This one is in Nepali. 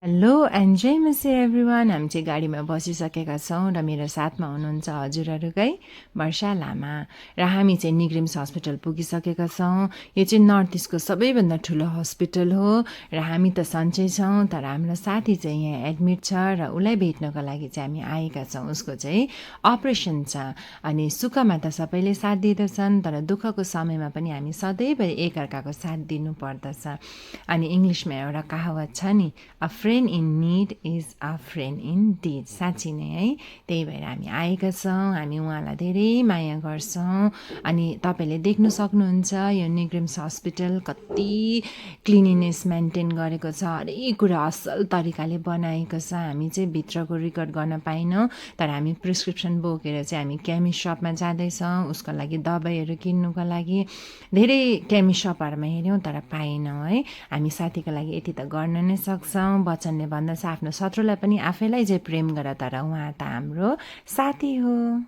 हेलो एन्ड जय मसे एभ्रिवान। हामी चाहिँ गाडीमा बसिसकेका छौँ र मेरो साथमा हुनुहुन्छ हजुरहरूकै वर्षा लामा र हामी चाहिँ निग्रिम्स हस्पिटल पुगिसकेका छौँ। यो चाहिँ नर्थ इस्टको सबैभन्दा ठुलो हस्पिटल हो र हामी त सन्चै छौँ, तर हाम्रो साथी चाहिँ यहाँ एडमिट छ र उसलाई भेट्नको लागि चाहिँ हामी आएका छौँ। उसको चाहिँ अपरेसन छ अनि सुखमा त सबैले साथ दिँदछन्, तर दुःखको समयमा पनि हामी सधैँभरि एकअर्काको साथ दिनुपर्दछ। अनि इङ्ग्लिसमा एउटा कहावत छ नि, a friend in need is a friend in did. साँच्ची नै है, त्यही भएर हामी आएका छौँ। हामी उहाँलाई धेरै माया गर्छौँ। अनि तपाईँले देख्नु सक्नुहुन्छ यो निग्रिम्स हस्पिटल कति क्लिनिनेस मेन्टेन गरेको छ, हरेक कुरा असल तरिकाले बनाएको छ। हामी चाहिँ भित्रको रेकर्ड गर्न पाइनौँ, तर हामी प्रिस्क्रिप्सन बोकेर चाहिँ हामी केमिस्ट सपमा जाँदैछौँ उसको लागि दबाईहरू किन्नुको लागि। धेरै केमिस्ट सपहरूमा हेऱ्यौँ तर पाएनौँ है। हामी साथीको लागि यति त गर्न नै सक्छौँ। वचनले भन्दछ आफ्नो शत्रुलाई पनि आफैलाई चाहिँ प्रेम गर, तर उहाँ त हाम्रो साथी हो।